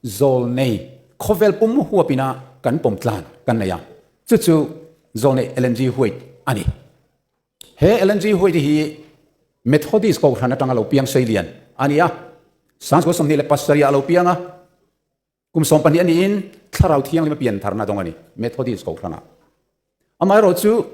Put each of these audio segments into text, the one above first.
Zawlnei khawvel pum huapina kan pawm tlan kan nei a, chu chu Zawlnei Ellen G. White a ni. He Ellen G. White hi Methodist kohhran atanga lo piang seilian a ni a, Sangkua 27 ah a lo piang a, Kum 12 a niin Thlarau Thianghlim a pian tharna dawng a ni, Methodist kohhranah. Amaherawhchu,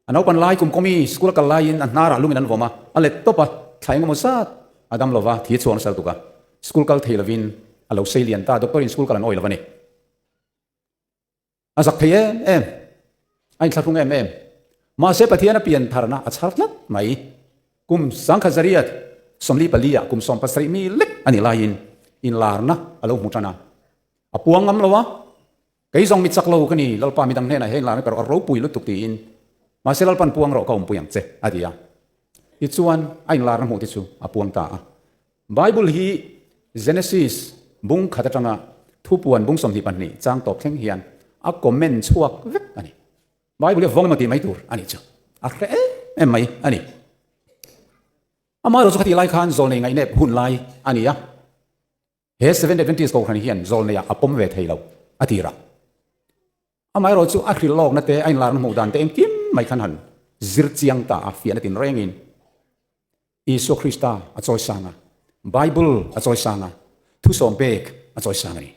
a naupan lai kum kawmi school a kal laiin a hnarah lungin an vawm a, a let tawp a, thla engemaw zat a dam lova, thi a chhuak nasa lutuk a, school kal thei lovin a lo sei lian ta, doctor in school kal an awih lo a ni. A zak thei em em, a inthlahrung em em. Mahse Pathian a pian tharna a chhar tlat mai. Kum sangkhat zariat 44 ah kum 70 mi lek a nih laiin inlarna a lo hmu tan a. A puang ngam lo a, Kei zawng mi chak lo ka ni, Lalpa midang hnenah he inlarna ka rawh a ropui lutuk tiin. Mahse Lalpan puang rawh ka awmpui ang che, a ti a. Tichuan a inlarna hmuh te chu a puang ta a. Bible hi Genesis bung khat atanga thupuan bung 22 chang tawp thleng hian a comment chhuak vek a ni. Bible hi a vawng emaw tih mai tur a nih chu a hre em em mai a ni. Amaherawhchu khatih lai khan zawlnei ngaihnep hun lai a ni a, he Seventh Adventist Kohhran hian zawlneiah a pawm ve thei lo a tirah. Amaherawhchu a hrilh lawkna te, a inlarna hmuh dan te engkim mai khan han zir chiang ta a, fiahna tinrengin Isua Krista a chawi sang a, Bible a chawi sang a, thusawm pek a chawi sang a ni.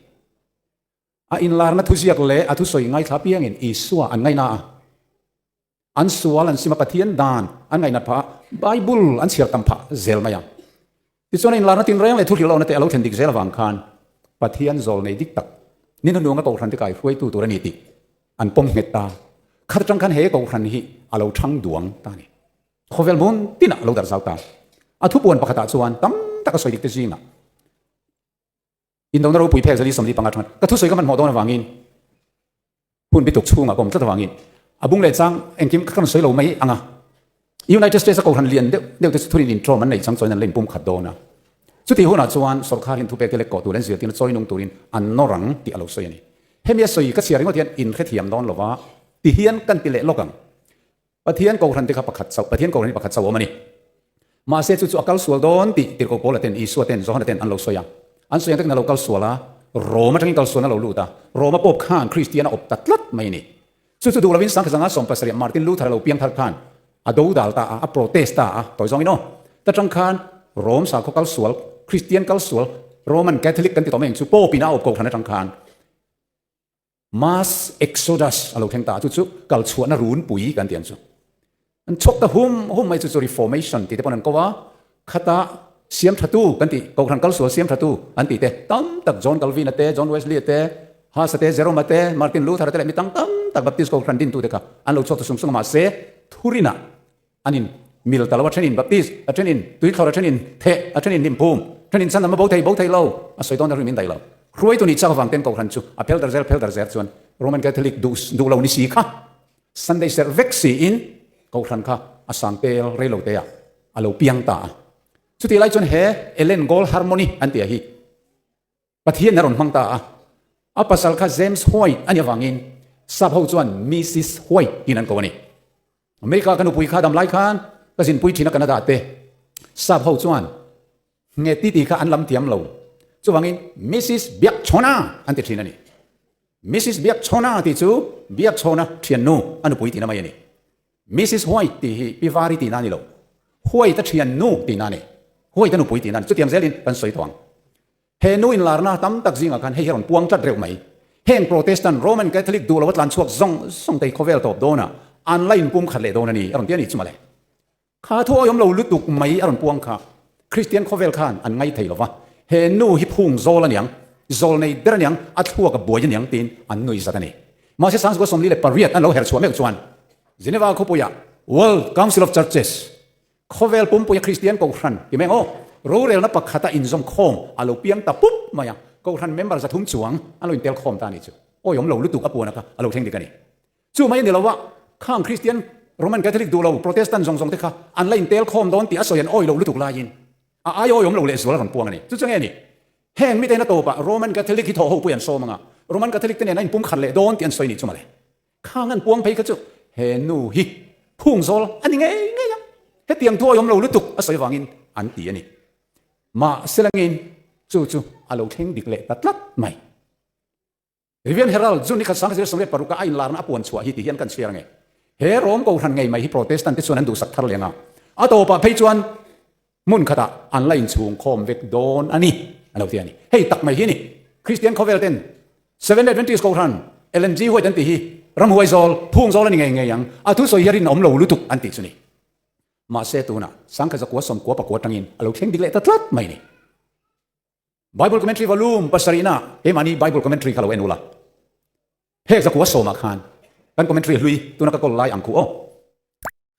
A inlarna thuziak leh a thusawi ngaithla piangin Isua an ngaihna a, an sual an sim a, Pathian dan an ngaihnat phah a, Bible an chhiar tam phah zel mai a. Tichuan a inlarna tinreng leh thuhrilh lohna te a lo thlen dik zel avang khan Pathian zawl nei dik tak ni hnuhnunga Kohhran te kai hruaitu tur a ni tih an pawm nghet ta. Khat atang khan he Kohhran hi a lo thang duang ta a ni. Khawvel hmun tinah a lo darh zau ta. A thupuan pakhatah chuan tam tak a sawi dik te zingah Indona ropui phek zali 45 atanga ka thusawi ka hmanhmawh dawn avangin hun bituk chhungah ka awm tlat avangin a bung leh chang engkim ka kan sawi lo mai ang a. United States a kohhran lian deuh deuh te chu thurin intrawm an neih chang chuan an la inpum khat dawn a. Chutih hunah chuan sawrkar hian thupek te lek kawh tur an zirtirna chawi nung turin an nawr ang tih a lo sawi a ni. Hemi a sawi ka chhiar ringawt hian inhrethiam dawn lova ti hian kan ti leh lawk ang. Pathian Kohhran te kha pakhat chauh, Pathian Kohhran hi pakhat chauh a awm a ni. Mahse chu chu a kal sual dawn tih Tirhkoh Paula ten, Isua ten, Johana ten an lo sawi a. An sawi ang takin a lo kal sual a, Rome atangin kal sualna a lo lut a, Rome a pawp khan Kristian a awp ta tlat mai a ni. Chu chu duh lovin Sangkhazanga 70 Martin Luther a lo piang thar khan a do dal ta a, a protest ta a, tawi zawngin aw. Ta tang khan Rome sakhaw kal sual, Kristian kal sual, Roman Catholic kan ti tawh mai ang chu, Pope in a awp Kohhran atang khan, Mass Exodus a lo thleng ta a, chu chu kal chhuahna runpui kan ti ang chu. An chhawk ta hum hum mai chu chu Reformation tih te pawn an ko a, khata siam thatu kan tih, Kohhran kalsual siam thatu an tih te tam tak John Calvin a te, John Wesley a te, Huss a te, Jerome a te, Martin Luther a te leh mi tam tam tak Baptist Kohhran dintu te kha an lo chhuak ta sung sung a, mahse thurinah an in mil ta lo, a thenin Baptist, a thenin tuithlawr, a thenin theh, a thenin hlimphum, thenin chhan a bo thei bo thei lo, a sawi dawn a rim in daih lo. Hruaitu nih chak avang ten Kohhran chu a phel dar zel phel dar zel chuan Roman Catholic duh duh lo ni si kha Sunday serh vek siin Kohhran kha a sang tel rei lo te ah a lo piang ta a. Chutih lai chuan he Ellen Gold Harmony an tih ah hi Pathian a rawn hmang ta a, a pasal kha James White a nih avangin sap ho chuan Mrs White tiin an ko a ni. America ka nupui kha dam lai khan ka zinpui thin a Canada te sap ho chuan nge ti ti kha an lam thiam lo. Chuvangin Mrs Biakchhawna an ti thin a ni. Mrs Biakchhawna tih chu Biakchhawna thiannu a nupui tihna mai a ni. Mrs White tih hi Pi Vari tihna a ni lo. White a thiannu tihna a ni. White a nupui tihna a ni. Chutiang zelin kan sawi tawh ang. He nu inlarna tam tak zingah khan hei hi a rawn puang tlat reuh mai. Heng Protestant, Roman Catholic duh lo a tlan chhuak zawng zawng te hi khawvel tawp dawnah an la inpum khat leh dawn a ni, a rawn ti a ni chu mawle. Kha thu awihawm lo lutuk mai a rawn puang kha Kristian khawvel khan an ngai thei lo va, he nu hi phung zawl a niang, zawl nei ber a niang, a thluak a buai a niang tiin an nui zat a ni. Mahse Sangzua 48 an lo herh chhuah meuh chuan Geneva khawpuiah World Council of Churches, Khawvel pumpuia Kristian Kohhran ti mai ang aw, rorelna pakhata inzawm khawm a lo piang ta pup mai a, Kohhran member 300 chuang an lo intel khawm ta a nih chu. Awihawm lo lutuk a puan a kha a lo thleng dik a ni. Chu mai a ni lo a, khang Kristian, Roman Catholic duh lo, Protestant zawng zawng te kha an la intel khawm dawn tih a sawi an awi lo lutuk laiin a ai awi awm lo leh zual a rawn puang a ni. Chu chu nge ni? Heng mite hian a tawpah Roman Catholic hi thawh ho pui an sawm ang a, Roman Catholic te nen a inpum khat leh dawn tih an sawi ni chu mawle. Khang an puang phei kha chu he nu hi phung zawl a ni ngei ngei a, hetiang thu awi awm lo lutuk a sawi vangin an ti a ni. Mahse langin. Chu chu a lo thleng dik leh ta tlat mai. Review and Herald, June nikhat 1986 a inlarna a puan chhuah hi ti hian kan chhiar ange. He Rom Kohhran ngei mai hi Protestant te chuan an duhsak thar leng a, a tawpah phei chuan hmun khatah an la inchhung khawm vek dawn a ni, a lo ti a ni. Hei tak mai hi ni Kristian khawvel ten Seventh Adventist Kohhran, Ellen G. White an tih hi ramhuai zawl, phung zawl a ni ngei ngei ang, a thusawi hi a rinawm lo lutuk an tih chu ni. Mahse tunah 1994 atangin a lo thleng dik leh ta tlat mai ni. Bible Commentary Volume pasarihna keimahni Bible Commentary kha lo en ula. Hek zakua sawmah khan kan commentary hlui tuna ka kawl lai ang khu aw.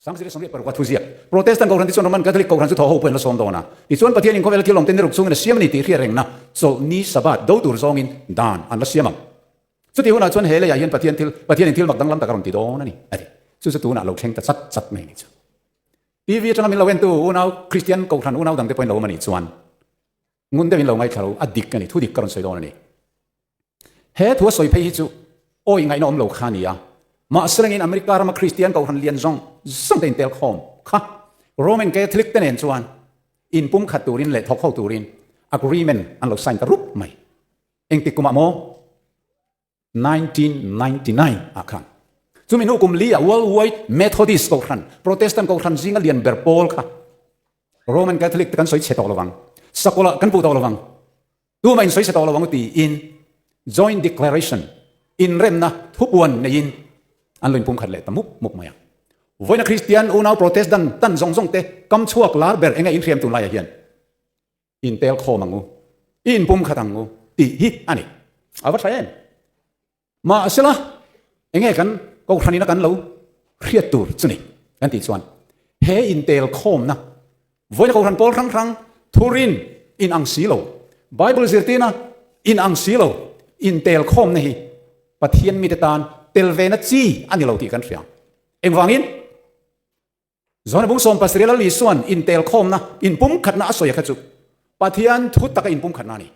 1926 a thuziak Protestant Kohhran tichuan Roman Catholic Kohhran chu thaw ho pawh an la sawm dawn a. Tichuan Pathian in khawvela thil awmte niruk chungin a siam a ni tih hriat rengna chawlhni Sabbath do tur zawngin dan an la siam ang. Chutih hunah chuan he leiah hian Pathian thil Pathian in thil mak danglam tak a rawn ti dawn a ni a ti. Chu chu tunah lo thleng ta chat chat mai ni chu. TV atanga min lo entu unau Kristian Kohhran unau dangte pawhin lo awm a nih chuan Ngun deuhin lo ngaithla lo, a dik a ni, thu dik ka rawn sawi dawn a ni. He thu a sawi phei hi chu awi ngaihna awm lo kha a ni a, mahse rengin America rama Kristian kohhran lian zawng zawng te intel khawm kha Roman Catholic te nen chuan inpumkhat turin leh thawk ho turin agreement an lo sign ta rup mai. Engtik kumah maw? 1999 ah khan chumi hnu kum li ah World Wide Methodist Kohhran, Protestant Kohhran zinga lian ber pawl kha Roman Catholic te kan sawi chhe tawh lovang, sakawlh ah kan puh tawh lovang, tumah in sawi chhe tawh lovang tiin Joint Declaration, inremna thupuan neiin an lo inpumkhat leh ta mup mup mai a. Vawiina Kristian unau Protestant tan zawng zawng te kam chhuak lar ber enge inhriam tunlaiah hian Intel khawm ang u, i inpum khat ang u tih hi a ni. A va tha em? Mahsela, enge kan Kohhranina kan lo hriat tur chu ni kan tih chuan he intel khawmna vawiina Kohhran pawl hrang hrang thurin in ang si lo, Bible zirtirna in ang si lo intel khawmna hi Pathian mite tan tel vena chi a ni lo tih kan hria. Engvangin? Zawhna bung sawm pasarih Lal Isua'n intelkhawmna, inpumkhatna a sawi a kha chu Pathian thu taka inpumkhatna a ni.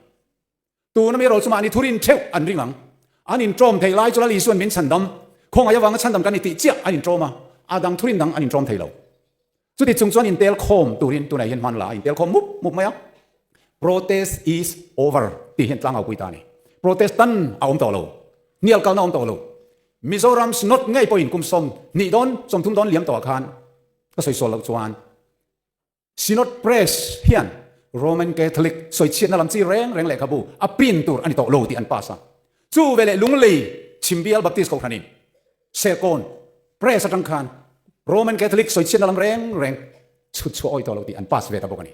Tuna mi erawh chu mahni thurin theuh an ring ang. An inṭawm theih lai chu Lal Isua'n min chhandam, khawngaih avanga chhandam kan ni tih chiah an inṭawm a, a dang thurin dang an inṭawm thei lo. Chuti chung chuan intelkhawm turin tunah hian hman la a intelkhawm mup mup mai a. Protest is over tih hian tlangau pui ta a ni. Protest tan a awm tawh lo. Hnial kalna a awm tawh lo. Mizoram Synod ngei pawhin kum 20 dawn, 30 dawn liam tawhah khan ka sawi sual loh chuan Synod Press hian Roman Catholic sawichhiatna lam chi reng reng lehkhabu a print tur a ni tawh lo tih an pass a. Chu veleh Lunglei Chhimbial Baptist Kohhranin Serkawn Press atang khan Roman Catholic sawichhiatna lam reng reng chhut chhuah awih tawh lo tih an pass ve ta bawk a ni.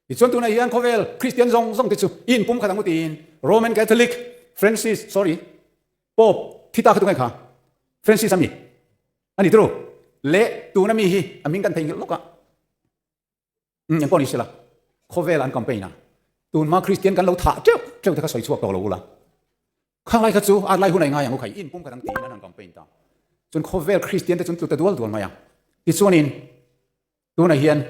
Tichuan tunah hian khawvel Kristian zawng zawng te chu i inpum khat ang u tiin Roman Catholic Francis, sorry, Pope thi ta kha tunge kha? Francis a mi? A ni turu? Le tuna mi hi a hming kan theihnghilh lawk a. Umm engpawh ni sela khawvel an campaign a tunhma Kristian kan lo thah teuh teuh te kha sawi chhuak tawh lo ula. Khang lai kha chu at lai hun a i ngai ang u khai in pum khat ang tiin an han campaign ta. Chuan khawvel Kristian te chu an tlu ta dual dual mai a. Tichuanin tunah hian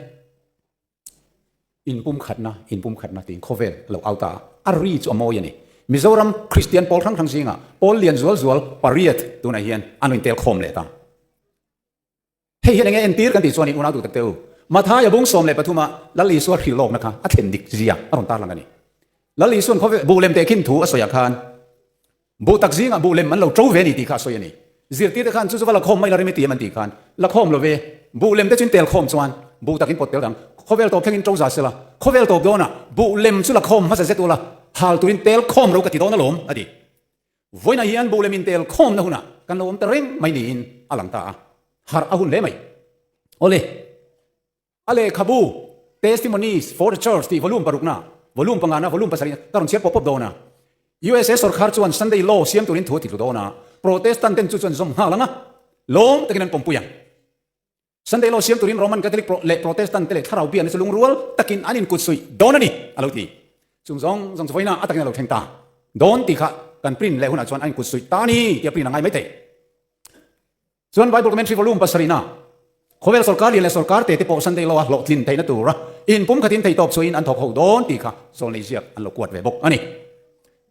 Inpumkhatna, inpumkhatna tiin khawvel a lo au ta a, a ri chu a mawi a ni. Mizoram Kristian pawl hrang hrang zingah pawl lian zual zual pariat tunah hian an rawn intel khawm leh ta. Hei hian enge entir kan tih chuan in unau duh tak te u, Mathaia bung 13 a Lal Isua hrilh lawkna kha a thlen dik zia a rawn tarlang a ni. Lal Isua'n khawvel buh lem tehkhin thu a sawiah khan Buh tak zingah buh lem an lo ṭo ve a ni tih kha a sawi a ni. Zirtirte khan chu chu va la khawm mai la rem i ti em an tih khan, la khawm lo ve. Buh lem te chu in tel khawm chuan buh tak in pawt tel dang. Khawvel tawp thlengin ṭo za sela, khawvel tawp dawnah buh lem chu la khawm hmasa zet ula, hal turin tel khawm ro ka ti dawn alawm, a ti. Vawiinah hian buh lem in tel khawmna hunah kan lo awm ta reng mai niin a lang ta a, harh a hun hle mai. Awle. A lehkhabu Testimonies for the Church tih volume parukna, volume pangana, volume pasarihna ka rawn chhiar pawp pawp dawn a. USA sorkar chuan Sunday Law siam turin thu a titlu dawn a, Protestant ten chu chuan zawm nghal ang a, lawm takin an pawmpui ang. Sunday Law siam turin Roman Catholic leh Protestant te leh thlarau biakna chu lungrual takin an inkutsuih dawn a ni, a lo ti. Chung zawng zawng chu vawiina a takin a lo thleng ta dawn tih kha kan print leh hunah chuan an inkutsuih ta a ni tih a print a ngai maithei. Chuan Bible Commentary Volume pasarihna, Khawvel sawrkar lian leh sawrkar te te pawh Sunday Law-a hlawhtlin theihna tura inpumkhatin theihtawp chhuahin an thawk ho dawn tih kha zawlnei ziak an lo kuat ve bawk a ni.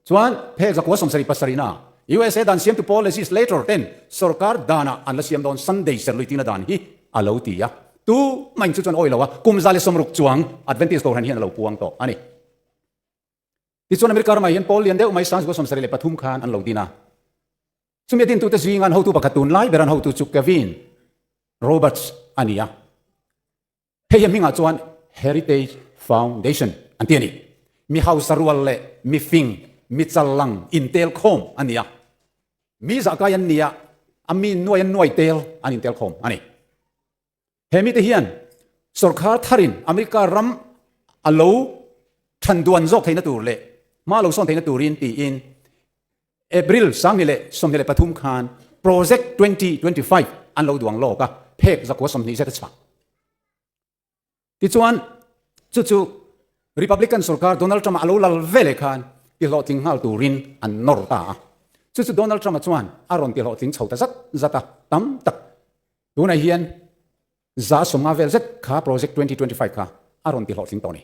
Chuan phek zakua 70 pasarihna, USA dan siamtu pawl legislator ten sawrkar danah an la siam dawn Sunday serluitina dan hi a lo ti a, tu main chu chuan awi lo a, kum 160 chuang Adventist Kohhran hian a lo puang tawh a ni. Tichuan America ramah hian pawl lian deuh mai 1973 khan an lo din a. Chumi a dintute zinga an hotu pakhat tunlai ber an hotu chu Kevin Roberts a ni a. Hei hi a hmingah chuan Heritage Foundation an ti a ni. Mi hausa rual leh mi fing, mi challang intel khawm a ni a. Mi zahkai an ni a, a mi nuai a nuai tel an intel khawm a ni. He mite hian sorkar tharin America ram a lo than duan zawk theihna tur leh hma lo sawn theihna turin tiin April 2023 khan Project 2025 an lo duang lawk a, phek 120 zet a chhuah. Tichuan, chu chu Republican sorkar Donald Trump-a a lo lal ve leh khan tihlawhtling nghal turin an nawr ta a. Chu chu Donald Trump-a chuan a rawn tihlawhtling chho ta zat zat a, tam tak. Tunah hian 150 vel zet kha Project 2025 kha a rawn tihlawhtling tawh a ni.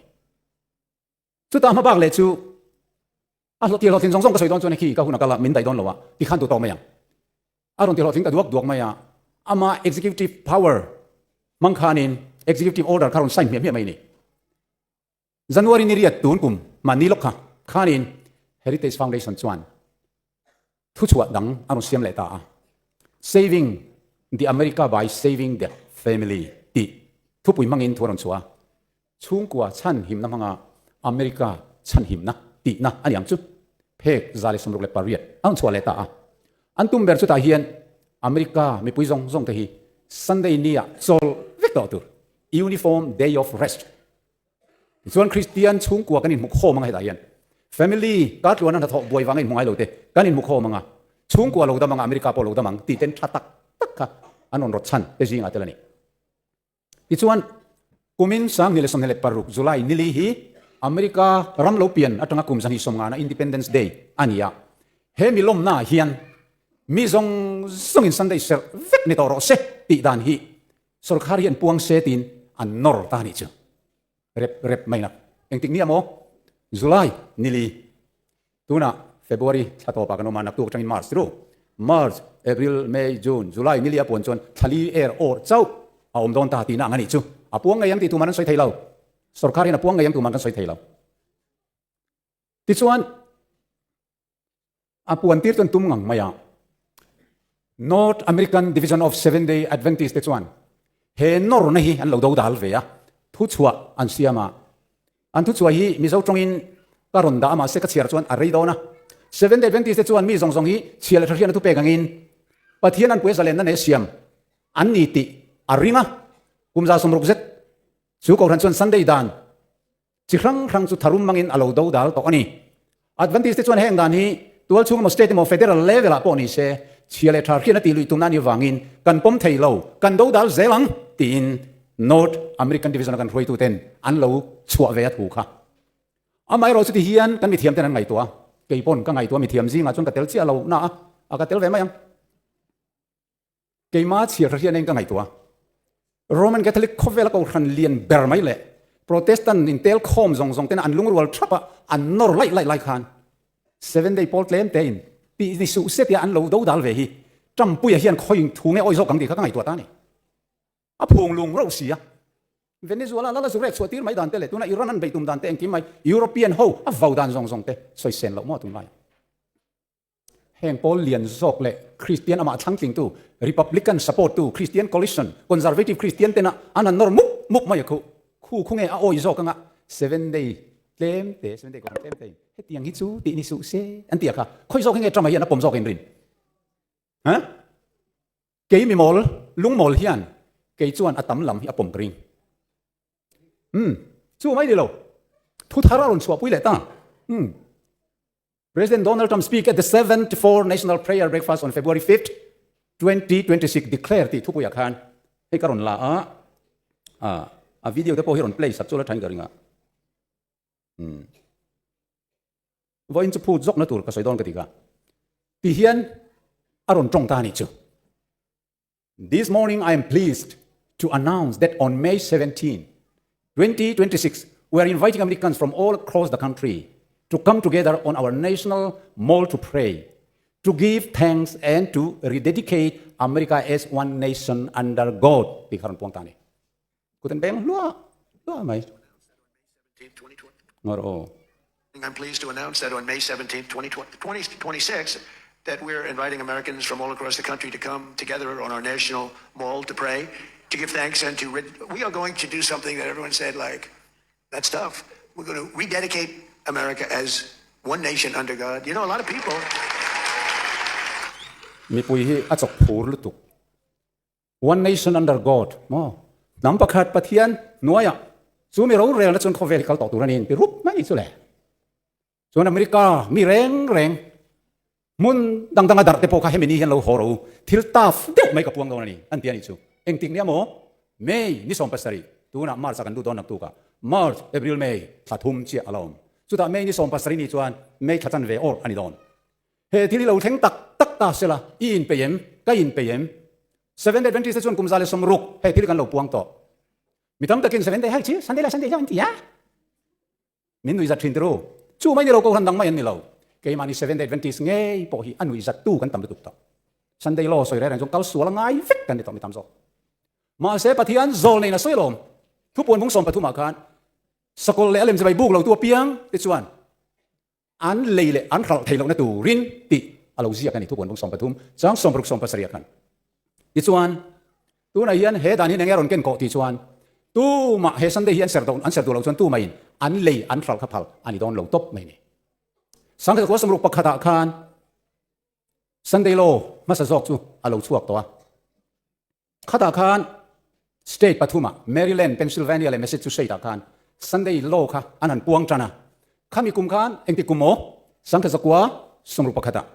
Chutah hmabak leh chu a hlawh tihlawhtling zawng zawng ka sawi dawn chuan khi ka hun a kal a, min daih dawn lo a, tikhan duh tawk mai ang. A rawn tihlawhtling ta duak duak mai a, ama executive power hmang khanin executive order kha rawn sign hmiah hmiah mai a ni. January ni riat tun kum mahni lawk kha khanin Heritage Foundation chuan thuchhuah dang a rawn siam leh ta a, Saving the America by Saving the Family tih thupui hmangin thu a rawn chhuah a. Chhungkua chhan himna hmanga America chhan himna tihna a ni ang chu. Phek 168 a rawn chhuah leh ta a. An tum ber chutah hian America mipui zawng zawng te hi Sunday nia chawl vek tawh tur, Uniform Day of Rest. Tichuan Kristian chhungkua kan inhmu khawm anga hetah hian family ka tluana hnathawh buai vanga inhmu ngai lo te kan inhmu khawm anga chhungkua lo dam anga America pawh lo dam ang tih ten tha tak tak kha an rawn rawt chhan te zingah tel a ni. Tichuan kumin 2026 July nili hi America ram lo pian atanga kum 250na Independence Day a ni a. He mi lawmnaah hian mi zawng zawngin Sunday serh vek ni tawh rawh se tih dan hi Sorkar hian puang se tiin an nawr ta nih chu. Rep rep mai nak. Engtik ni a maw? July nili. Tunah February thla tawpah kan awm a, naktuk atangin March ru. March, April, May, June, July nili a puan chuan thlali er awr chauh a awm dawn ta tihna ang a nih chu. A puang ngei ang tih tuman an sawi thei lo. Sorkar hian a puang ngei ang tuman kan sawi thei lo. Tichuan. A puan tir chuan tum ngang mai a. North American Division of Seventh Day Adventist te chuan he nawrna hi an lo do dal ve a, thuchhuah an siam a. An thuchhuah hi Mizo tawngin ka rawn dah a, mahse ka chhiar chuan a rei dawn a. Seventh Day Adventist te chuan mi zawng zawng hi chhia leh tha hriatna thupek angin Pathian an puia zalenna nei siam an ni tih a ring a. Kum 60 zet chu Kohhran chuan Sunday dan Chi hrang hrang chu tharum mangin a lo do dal tawh a ni. Adventist te chuan heng dan hi tual chhung emaw state emaw federal level ah pawh ni se chhia leh tha hriatna tih luih tumna a nih vangin kan pawm thei lo, kan do dal zel ang tiin North American Division a kan hruaitu ten an lo chhuah ve a thu kha. Amaherawh chuti hian kan mithiam ten an ngaihtuah a, kei pawn ka ngaihtuah mithiam zingah chuan ka tel chiah lo na a, a ka tel ve mai ang. Keimah chhiar hre hian ka ngaihtuah a, Roman Catholic khawvela kohhran lian ber mai leh Protestant intel khawm zawng zawng tena an lungrual thap a, an nawr laih laih lai khan Seventh Day pawl tlem tein tih ni suh se tia an lo do dal ve hi Trumpuia hian khawi thu nge awi zawk ang tih kha ka ngaihtuah ta a ni. A phung lung reuh si a. Venezuela lala zu rek chhuah tir mai dan te leh tuna Iran an beih tum dan te engkim mai European ho a vau dan zawng zawng te sawi sen loh maw tunlai. Heng pawl lian zawk leh Kristian amah thlangtlingtu, Republican support tu, Christian Coalition, Conservative Christian tena an han nawr mup mup mai a khuh. Khu khu nge a awi zawk anga Seven Day tlem te, Seven Day kohhran tlem te in hetiang hi chu tih ni suh se an ti a kha. Khawi zawk hi nge Trump-a hian a pawm zawk in rin? Huh? Kei mi mawl, lungmawl hian kei chuan a tam lam hi a pawm ka ring. Umm, chu mai ni lo. Thu thar a rawn chhuahpui leh ta. Umm. President Donald Trump speak at the 74 National Prayer Breakfast on February 5th, 2026 declare tih thupuiah khan hei ka rawn la a, a video te pawh hi rawn play sak chu la thain ka ring a. Hmm. Vawiin chu phut zawkna tur ka sawi dawn ka ti ka. Ti hian a rawn tawng ta ni chu. This morning I am pleased to announce that on May 17, 2026, we are inviting Americans from all across the country to come together on our national mall to pray, to give thanks and to rededicate America as one nation under God. Ti kha rawn puang ta ni. Kuten beng hlua hlua mai. Ngor o. I'm pleased to announce that on May 17th, 2026, that we're inviting Americans from all across the country to come together on our national mall to pray, to give thanks, and to. We are going to do something that everyone said, like, that's tough. We're going to rededicate America as one nation under God. You know, a lot of people. Mipui hi a chawk phur lutuk. One nation under God maw? Hnam pakhat Pathian hnuaiah chu mi rorelna chuan khawvel hi kal tawh tur a ni inti rup mai chu le. Chuan America mi reng reng hmun dang danga darh te pawh kha hemi ni hian lo haw ro thil tough deuh mai ka puang dawn a ni an ti a nih chu. Engtik nia maw? May ni 70 tunah March ah kan lut dawn naktuk ah March, April, May thla thum chiah a la awm. Chutah May ni 70 ni chuan May thla chanve awr a ni dawn. He thil hi lo thleng tak tak ta sela, i inpeih em? Ka inpeih em? Seventh Day Adventist te chuan kum 160 he thil hi kan lo puang tawh. Mi tam takin Seventh Day hei chi, Sunday leh Sunday hian an ti a. Min nuihzat thin tiru. Chu mai ni lo kohhran dang mai an ni lo. Keimahni Seventh Day Adventist ngei pawh hi a nuihzat tu kan tam lutuk tawh. Sunday law sawi reng reng chuan kal sual a ngai vek kan ni tawh mi tam zawk. Mahse Pathian zawl neiin a sawi alawm. Thupuan bung 13 ah khan sakawlh leh a lemzibai buk lo tu apiang te chuan an lei leh an hralh theih lohna turin tih a lo ziak a ni thupuan bung 13 chang 60 17 khan. Tichuan, tunah hian he dan hi eng nge a rawn ken kawh tih chuan tumah he Sunday hi an ser an ser duh loh chuan tumahin an lei an hralh kha phal a ni dawn lo tawp mai a ni. 1961 ah khan Sunday law hmasa zawk chu a lo chhuak tawh a. Khatah khan state pathumah Maryland, Pennsylvania leh Massachusetts ah khan Sunday law kha an han puang tan a. Khami kum khan engtik kum maw? 1961 ah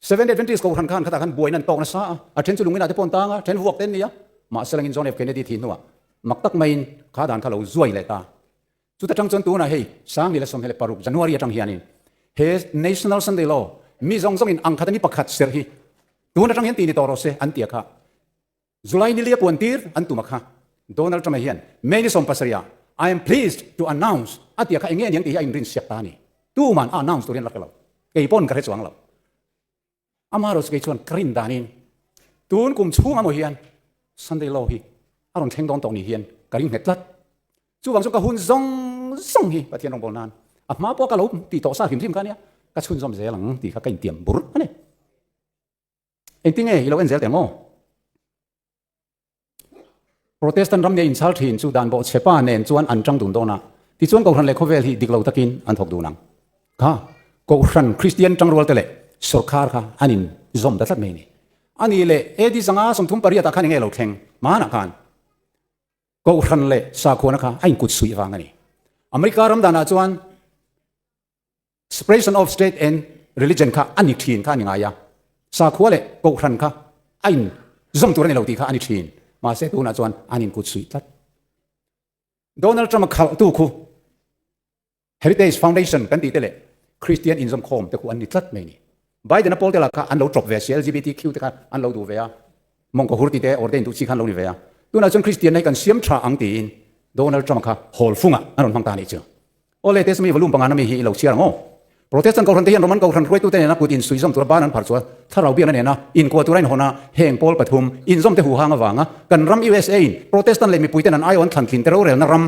Seventh Adventist Kohhran khan khatah khan buaina an tawk nasa a, a then chu lungin ah te pawh an tang a, then vuak te an ni a. Mahse langin John F. Kennedy thih hnuah mak tak maiin kha dan kha lo zuai leh ta. Chuta tang chuan tunah hei 2026 January atang hianin he National Sunday Law mi zawng zawngin ang khat a ni pakhat serh hi tun atang hian ti ni tawh rawh se an ti a kha. July ni lia puan tir an tum a kha. Donald Trump-a hian May ni 70 ah I am pleased to announce a ti a kha eng nge aniang tih hi a inrin siak ta a ni. Tuman a announce turin la hre lo. Kei pawn ka hre chuang lo. Amaherawhchu kei chuan ka rin danin tun kum chhung amaw hian Sunday Law hi a rawn thleng dawn tawh ni hian ka ring nghet tlat. Chuvang chu ka hun zawng zawng hi Pathian rawngbâwl nan a hma pawh ka lo tih tawh sa hrim hrim kha ania, ka chhunzawm zel ang tih kha ka intiam bur a ni. Engtinge i lo en zel teh maw? Protestant ram nia inchhal thin chu dan bawh chhepa nen chuan an tang dun dawn a, tichuan Kohhran leh khawvel hi dik lo takin an thawk dun ang. Kha Kohhran Kristian tangrual te leh sawrkhar kha an in zawm ta tlat mai a ni. A nih leh AD 538 ah khan enge lo thleng? Hmanah khan Kohhran leh sakhuana kha a inkut suih vang a ni. America ram danah chuan Separation of state and religion kha a ni thin kha a ni ngai a, sakhua leh kohhran kha a in zawm tur a ni lo tih kha a ni thin. Mahse tunah chuan an inkut suih tlat. Donald Trump-a khalhtu khu Heritage Foundation kan tih te leh Christian inzawmkhawm te khu an ni tlat mai a ni. Biden-a pawl te lah kha an lo ṭawp ve si, LGBTQ te kha an lo duh ve a, mawngkaw hur tih te ordain duh chi kha an lo ni ve a. Tunah chuan Kristianna hi kan siam ṭha ang tiin Donald Trump-a kha hawl fungah an rawn hmang ta a nih chu. Awle, Tesmi volume pangana mi hi i lo chhiar ang aw. Protestant Kohhran te hian Roman Kohhran hruaitute nena kut insuihzawm tura ban an phar chuan thlarau biakna nena inkuah tura inhawn a, heng pawl pathum inzawm te huhang avanga kan ram USA-in Protestant leh mipuiten an aiawn thlantlin te rorelna ram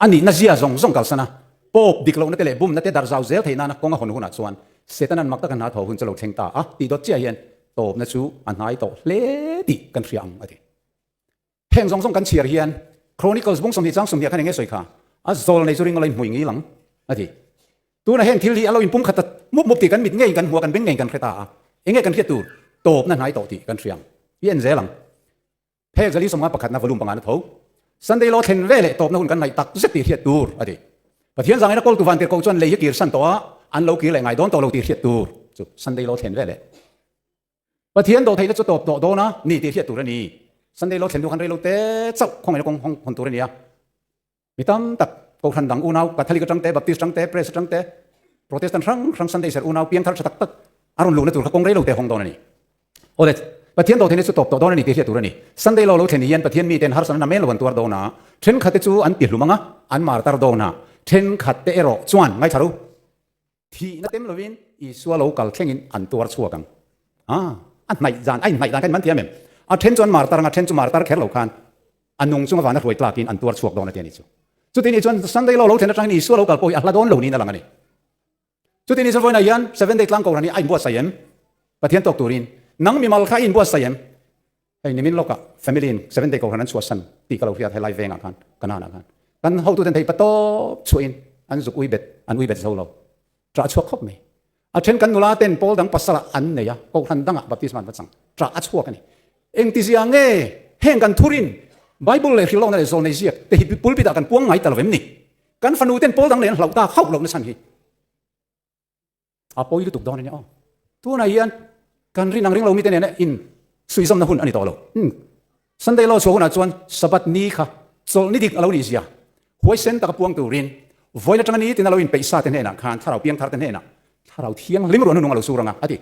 A nihna zia zawng zawng kalsan a, Pope dik lohna te leh bumna te darh zau zel theih nana kawng a hawn hunah chuan Setanan mak taka hna tho hun chu lo thleng ta a tih dawt chiah hian tawpna chu a hnai tawh hle tih kan hria ang a ti. Heng zawng zawng kan chhiar hian Chronicles bung 20 chang 20 khan eng nge sawi kha? A zawl nei chu ring lo in hmui ngil ang a ti. Tuna heng thil hi a lo inpum khat ta mup mup tih kan mit ngeiin kan hmu a, kan beng ngeiin kan hre ta a, eng nge kan hriat tur? Tawpna hnai tawh tih kan hria ang. I en zel ang. Phek zali 51 pakhatna volume pangana tho. Sunday law thlen ve leh tawpna hun kan ngaih tak zet tih hriat tur a ti. Pathian zangaina kawltu vantirhkoh chuan lei hi kir san tawh a, an lo kir leh ngai dawn tawh lo tih hriat tur chu Sunday law thlen ve leh Pathian dawhtheihna chu tawp tawh dawn a ni tih hriat tur a ni. Sunday law thlen hnu khan rei lo te chauh khawngaihna kawng hawng hawn tur a ni a. Mi tam tak Kohhran dang unau, Catholic atang te, Baptist atang te, Press atang te, Protestant hrang hrang Sunday serh unau piangthar tha tak tak a rawn luhna tur kha kawng rei lo te hawng dawn a ni. Awle, Pathian dawhtheihna chu tawp tawh dawn a ni tih hriat tur a ni. Sunday law lo thlen hian Pathian miten harsatna namen lo an tuar dawn a, thenkhat te chu an tihlum ang a, an martar dawn a, thenkhat te erawh chuan ngaithla ru. Thihna tem lovin Isua lo kal thlengin an tuar chhuak ang. Ah, a hnaih dan, a inhnaih dan kha in man thiam em? A then chu an martar ang, a then chu martar kher lo khan a nung chunga vana hruai tlakin an tuar chhuak dawn a ti a ni chu. Chuti nih chuan Sunday law lo thlen atangin Isua lo kal pawh hi a hla dawn lo niin a lang a ni. Chuti nih chuan vawiinah hian Seventh Day tlang kohhran hi a inbuatsaih em? Pathian tawk turin nang mimal kha i inbuatsaih em? Hei nimin lawkah family in Seventh Day kohhran an chhuahsan tih ka lo hriat helai vengah khan Kanaan ah khan kan hotuten thei patawp chhuahin an zuk ui bet an ui bet zo lo. Ṭah a chhuak khawp mai. A ṭhen kan nula ten pawl dang pasal ah an nei a, kohhran dangah baptisma an va chang. Ṭah a chhuak a ni. Engtizia nge heng kan thurin Bible leh hrilhlawkna leh zawlnei ziak te hi pulpit ah kan puang ngai ta lo em ni? Kan fanu ten pawl dang leh an hlauh tak hauh lohna chhan hi a pawi lutuk dawn a nia aw. Tunah hian kan rin ang ring lo mite nena in suizawmna hun a ni tawh lo. Sunday law chhuah hunah chuan Sabbath ni kha chawlh ni dik a lo nih zia huaisen taka puang turin vawiin atanga ni tina lo inpeih sa te hnenah khan thlarau piangthar te hnenah thlarau thianghlim ruah hnunung a lo sur anga a ti.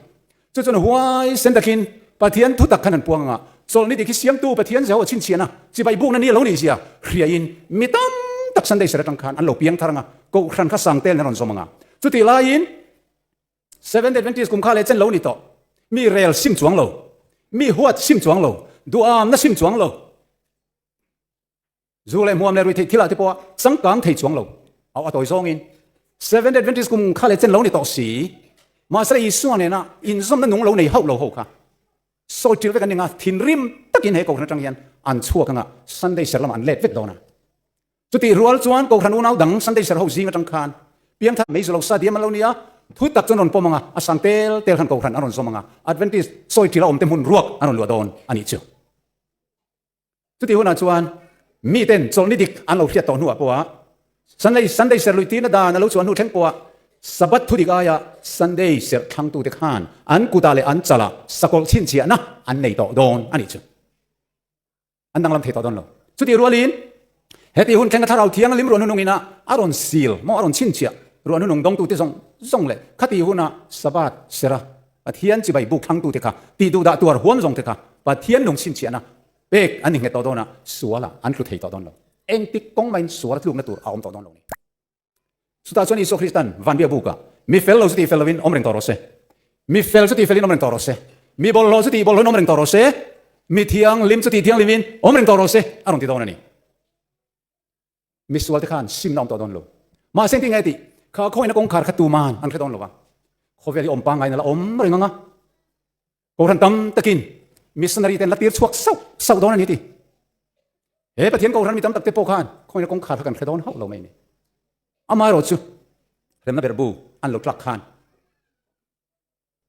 Chu chuan huaisen takin Pathian thu tak khan an puang anga chawlh ni dik hi siamtu Pathian Jehovah chhinchhiahna chibai bukna ni a lo nih zia hriain mi tam tak Sunday ser atang khan an lo piangthar anga Kohhran kha sang tel an rawn zawm anga chutih laiin Seventh Adventist kum kha leh chen lo ni tawh. Mi rel sim chuang lo. Mi huat sim chuang lo. Duham na sim chuang lo. Zu leh hmuam leh ruihtheih thil ah te pawh a changkang thei chuang lo. Au a tawi zawngin Seventh Adventist kum kha leh chen lo ni tawh si. Mahse Isua nena inzawmna nung lo nei hauh lo ho kha sawi ṭil vek an ni nga, thinrim takin he kohhran aṭang hian an chhuak anga Sunday ser lamah an let vek dawn a. Chutih rual chuan Kohhran unau dang Sunday serh ho zing atang khan Piangthar mei zu lo sa diam an lo ni a, thu tak chu an rawn pawm ang a, a sang tel tel khan Kohhran an rawn zawm ang a, Adventist sawi ṭila awmte hmun ruak an rawn luah dawn a nih chu. Chutih hunah chuan miten chawlhni dik an lo hriat tawh hnuah pawha Sunday Sunday serh luih tirna dan a lo chhuah hnu thleng pawha Sabbath thu dik aia Sunday serh thlangtute khan an kutah leh an chalah sakawlh chhinchhiahna an nei tawh dawn a nih chu. An danglam thei tawh dawn lo. Chutih rualin, heti hun thlenga thlarau thianghlim ruah hnunung ina a rawn sil maw, a rawn chhinchhiah ruah hnunung dawngtute zawng zawng leh khati huna Sabbath sera Pathian chibai buk thlangtute kha tih duhdah tuar huam zawngte kha Pathian lung chhinchhiahna pek an ni nghet tawh dawn a, sualah an tlu thei tawh dawn lo. Engtik kawng maiin sual tlukna tur a awm tawh dawn lo ni. Chutah chuan Isua Kristan van biak bukah, Mi fel lo chu tih fel lovin awm reng tawh rawh se. Mi fel chu tih felin awm reng tawh rawh se. Mi bawlhhlawh chu tih bawlhhlawhin awm reng tawh rawh se. Mi thianghlim chu tih thianghlimin awm reng tawh rawh se, a rawn ti dawn a ni. Mi sualte khan simna awm tawh dawn lo. Mahse engtin nge tih kha khawina kawngkhar kha tuman an hre dawn lo va. Khawvel hi awm pangngai na la awm reng ang a. Kohhran tam takin missionary ten la tir chhuak sauh sauh dawn a ni ti. He Pathian kohhran mi tam tak te pawh khan khawina kawngkhar kha kan hre dawn hauh lo mai a ni. Amaherawh chu remna ber bu an lo tlak khan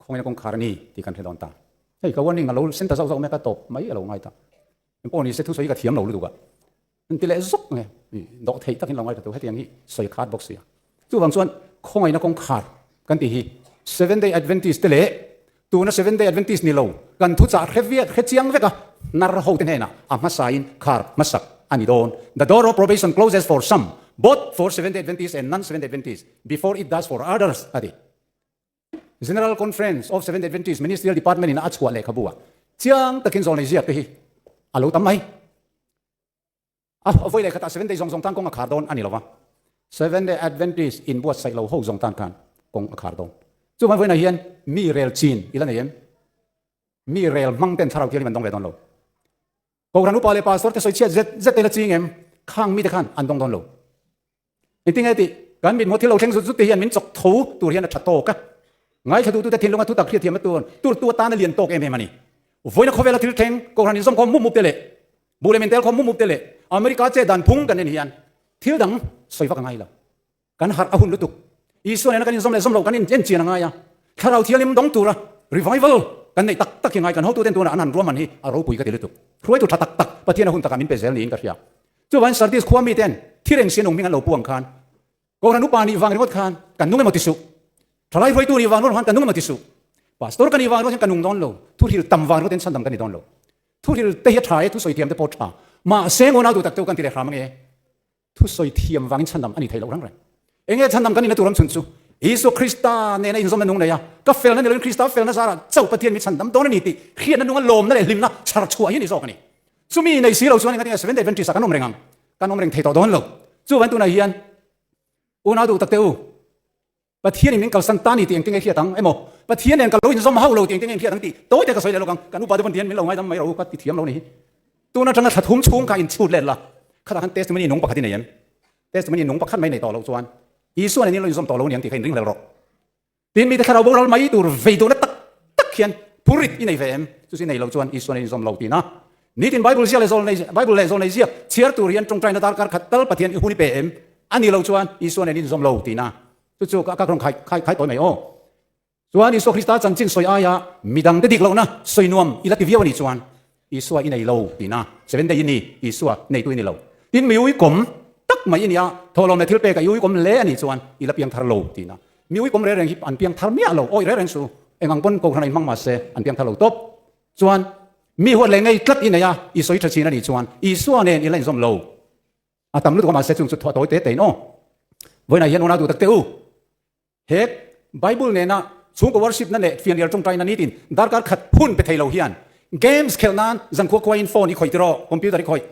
khawina kawngkhar a ni tih kan hre dawn ta. Hei ka warning a lo sen ta zauh zauh mai a, ka tawp mai a lo ngai ta. Engpawh ni se thusawi ka thiam lo lutuk a. An ti leh zawk nge dawh theih takin lo ngaithla tu hetiang hi sawi khat bawk sia. Chuvang chuan khawngaihna kawngkhar kan tih hi Seventh Day Adventist te leh tuna Seventh Day Adventist ni lo kan thuchah hre viak hre chiang vek a hnar ho te hnenah a hmasain khar hmasak a ni dawn. The door of probation closes for some, both for Seventh Day Adventist and non-Seventh Day Adventist, before it does for others a ti. General Conference of Seventh Adventist Ministerial Department in a chhuah lehkhabu ah chiang takin zawlnei ziak te hi a lo tam mai. A vawi lehkhat ah Seventh Day zawng zawng tan kawng a khar dawn a ni lo va, Seventh Day Adventist in buatsaih lo ho zawng tan khan kawng a khar dawn. Chuvang vawiinah hian mi rel chin i la nei em? Mi rel hmang ten thlarau thianghlim an dawng ve dawn lo. Kohhran upa leh pastor te sawi chhiat zet zet te la ching em? Khang mite khan an dawng dawn lo. Engtin nge tih? Kan mithmuh thil lo thleng zut zut te hian min chawk tho tur hian a tha tawk a. Ngaithla duhtute thinlunga thutak hriatthiam a tur tur tu atan a lian tawk em em a ni. Vawiina khawvela thil thleng Kohhran inzawm khawm mup mup te leh buh leh min tel khawm mup mup te leh America che dan phung kan en hian thil dang sawi vak a ngai lo. Kan harh a hun lutuk. Isua nena kan inzawm leh zawm loh kan in chian a ngai a. Thlarau thianghlim dawng tura revival kan neih tak tak hi ngai kan hotuten tunah an han ruahman hi a ropui ka ti lutuk. Hruaitu tha tak tak Pathian a hun takah min pe zel niin ka hria. Chuvangin Sardis khua miten thi reng sian ung hming an lo pu ang khan Kohhran upa nih vang ringawt khan kan nung emaw ti suh. Thalai hruaitu nih vang ringawt khan kan nung emaw ti suh. Pastor ka nih vang ringawt hian ka nung dawn lo. Thuhril tam vang ringawt hian chhandam ka ni dawn lo. Thuhril te hi a tha e, thusawi thiam te pawh a tha. Mahse ngawnau duh tak te u kan ti leh hram ange. Thusawi thiam vangin chhandam a ni thei loh reng reng. Enge chhandam kan inna tur ram chhun chu? Isua Krista nena inzawmna nung nei a, ka felna ni loin Krista felna zarah chauh Pathian mi chhandam dawn a ni tih hriatna nunga lawmna leh hlimna chhar chhuah hi a ni zawk a ni. Chumi nei si lo chuan engati nge Seventh Adventist ah kan awm reng ang? Kan awm reng thei tawh dawn lo. Chuvan tunah hian unau duh tak te u, Pathian in min kalsan ta ni tih engtin nge hriat ang emaw, Pathian nen ka lo inzawm hauh lo tih engtin nge inhriat ang tih tawi te ka sawi leh lawk ang. Kan upa te pawn tihian min lo ngaidam mai rawh u ka ti thiam lo ni hi. Tun atanga thla thum chhung kha inchhut let la, khatah khan testimony nung pakhat i nei em? Testimony nung pakhat mai nei tawh loh chuan Isua nen in lo inzawm tawh lo niang tih kha inring hlel rawh. Tin, mite thlarau boral mai tur vei duhna tak tak hian phurit i nei ve em? Chu chu i nei lo chuan Isua nen inzawm lo tihna. Nitin Bible ziak leh zawl nei Bible leh zawl nei ziak chhiar tur hian tawngtaina darkar khat tal Pathian i hun i pe em? A ni lo chuan Isua nen inzawm lo tihna. Chu chu ka rawn khai khai khai tawi mai aw. Chuan Isua Krista chanchin sawi aia midangte dik lohna sawi nuam i la ti viau a nih chuan Isua i nei lo tihna Seven Day i ni, Isua neitu i ni lo. Tin mi uikawm tak mai i nia, thawhlawm leh thil pekah i uikawm hle a nih chuan i la piang thar lo tihna. Mi uikawm reng reng hi an piang thar miah lo, awi reng reng su, eng ang pawn Kohhran a inhmang mahse an piang thar lo tawp. Chuan mi huat leh ngei tlat i nei a, i sawi tha chin a nih chuan Isua nen i la inzawm lo. A tam lutuk a mahse chung chu thuah tawi te tein aw. Vawiinah hian unau duh tak teh u. He Bible nena chhungkaw worship na leh fianrial tawngtaina nitin darkar khat hun pe thei lo hian games khelh nan zankhua khuaiin phone i khawih tiraw, computer i khawih.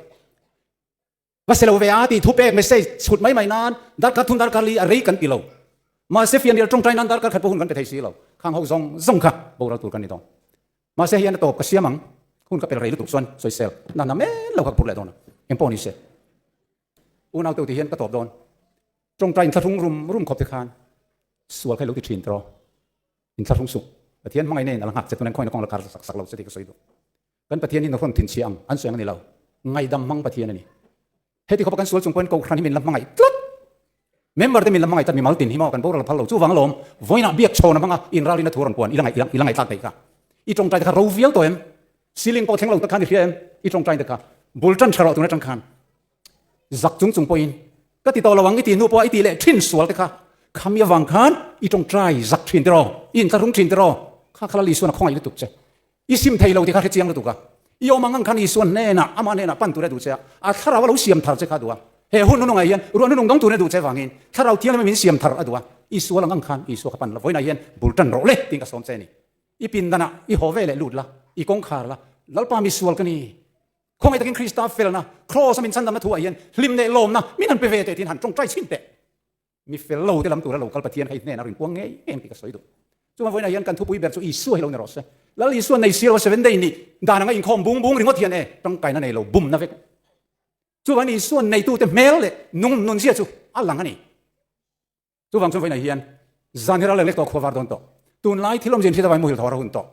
Va se lo ve a tih thupek message chhut mai mai nan darkar thum darkar li a rei kan ti lo. Mahse fianrial tawngtai nan darkar khat pawh hun kan pe thei si lo. Khang ho zawng zawng kha boral tur kan ni dawn. Mahse hei hian a tawp ka siam ang, hun ka pel rei lutuk chuan sawisel na na men lo kha ka phur leh dawn a, engpawh ni se. Unau teuh tih hian ka tawp dawn. Tawngtai inthlahrung rum rum khawp te khan sual kha i lo ti thin tiraw? Inthlahrung suh. Pathian hmangaihna in a la nghak che tuna in khawina kawng la kar sak sak lo che tih ka sawi duh. Kan Pathian hi nawhrawn thinchhia ang an sawi ang a ni lo. Ngaihdam hmang Pathian a ni. Heti khawpa kan sual chung pawhin Kohhran hi min la hmangaih tlat. Member te min la hmangaih tlat mimal tin hi maw kan boral phal lo. Chuvang alawm vawiinah biak chhawn a hmanga inralrina thu a rawn puan i la ngaih i la ngaihthlak theih kha. I tawngtai te kha ro viau tawh em? Ceiling pawh thleng lo tak khan i hria em? I tawngtai te kha bul tan tha rawh tun atang khan. Zak chung chung pawhin ka ti tawh lo ang i tih hnu pawha i tih leh thin sual te kha khami avang khan i tawngtai zak thin tiraw? I inthlahrung thin tiraw? Kha kha Lal Isuan a khawngaih lutuk che. I sim thei lo ti kha hre chiang lutuk a. I awm ang ang khan Isua hnenah, amah hnenah pan tur a duh che a, a thlarau a lo siam thar che kha a duh a. He hun hunungah hian ruah nunung dang tur a duh che vangin thlarau thianghlim min siam thar a duh a. Isua lang ang khan Isua kha pan la, vawiinah hian bul tan rawh le tiin ka sawm che a ni. I pindanah i haw ve leh lut la, i kawngkhar la, Lalpa mi sual ka ni. Khawngaih takin Krista felna, Kraws a min chhandamna thuah hian hlim leh lawmna min han pe ve teh tiin han tawngtai chhin teh. Mi fel lo te lam tura lo kal Pathian kha i hnenah rin puang ngei ngei ang tih ka sawi duh. Chuvang vawiinah hian kan thupui ber chu Isua hi lo ni rawh se. Lal Isua nei si lo a seven day nih dan anga inkhawm bung bung ringawt hian e tangkaina nei lo bumna vek. Chuvangin Isua neitute hmel leh nung nunzia chu a lang a ni. Chuvang chuan vawiinah hian zan hi ral lek lek tawh khua var dawn tawh. Tunlai thil awmzia in hriat avangin muhil thawh a hun tawh.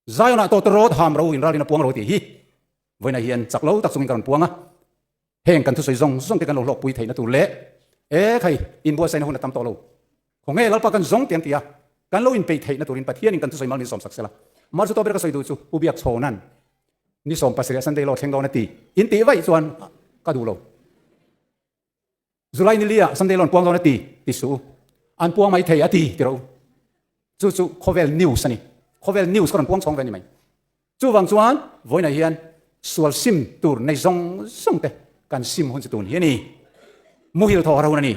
Zion-ah tawt rawt ham ro in ralrin a puang ro tih hi vawiinah hian chak lo tak chungin ka rawn puang a. Heng kan thusawi zawng zawng te kan lo hlawkpui theihna tur leh e khai inbuatsaihna hun a tam tawh lo. Khawnge Lalpa kan zawng tiang ti a, kan lo inpeih theihna turin Pathianin kan thusawi mal min sawmsak sela. Mar chu tawp ber ka sawi duh chu Pu Biak Chhawnan ni 17 ah Sunday law thleng dawn a ti in tih vaih chuan ka duh lo. July ni li ah Sunday law an puang dawn a ti ti suh u. An puang mai thei a ti ti rawh u. Chu chu khawvel news a ni. Khawvel news ka rawn puang chhawng ve a ni mai. Chuvang chuan vawiinah hian sual sim tur nei zawng zawng te kan sim hun chu tun hi a ni. Muhil thaw har hun a ni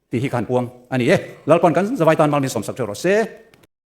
tih hi khan puang a ni e. Lalpan kan zavai tan mal min sawmsak theuh rawh se.